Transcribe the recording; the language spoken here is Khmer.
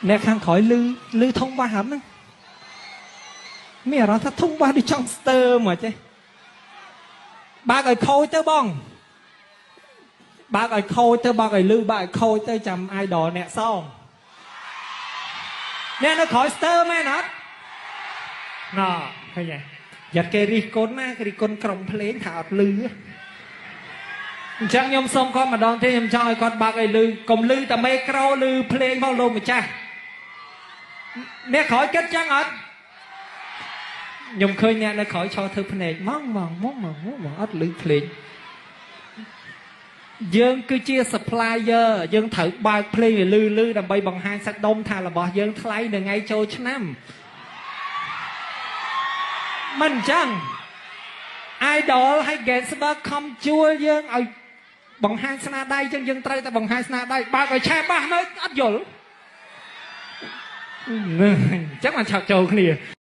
អ្នកខាងក្រោយលឺលឺធុងបាសអត់ហ្នឹងមានអារម្មណ៍ថាធុងបាសដូចចង់ស្ទើមកចេះបើកឲ្យខូចទៅបងបើកឲ្យខូចទៅបើកឲ្យលឺបើកឲ្យខូចទៅចាំ idol អ្នកសងអ្នកនៅក្រោយស្ទើមែនអត់ណ៎ឃើញទេយ៉ាត់គេរិះគន់ណាគេរិះគន់ក្រុមភ្លេងថាអត់លឺអញ្ចឹងខ្ញុំសូមគាត់ម្ដងទេខ្ញុំចង់ឲ្យគាត់បើកឲ្យលឺកុំលឺតែមេក្រូលឺភ្លេងមកលោកម្ចាស់អ្នកក្រោយគិតចឹងអត់ខ្ញុំឃើញអ្នកនៅក្រោយឈរធ្វើភ្នែកម៉ងម៉ងម៉ងម៉ងម៉ងអត់លឺភ្លេងយើងគឺជា supplier យើងត្រូវបើកភ្លេងឲ្យលឺលឺដើម្បីបង្ហាញសាច់ដុំថារបស់យើងថ្លៃនៅថ្ងៃចូលឆ្នាំមិនអញ្ចឹង idol ហើយ Ganzberg ខំជួលយើងឲ្យបង្ហាញស្នាដៃអញ្ចឹងយើងត្រូវតែបង្ហាញស្នាដៃបើកឲ្យឆេះបាសមើលអត់យល់អញ្ចឹងបានឆាប់ចូលគ្នា។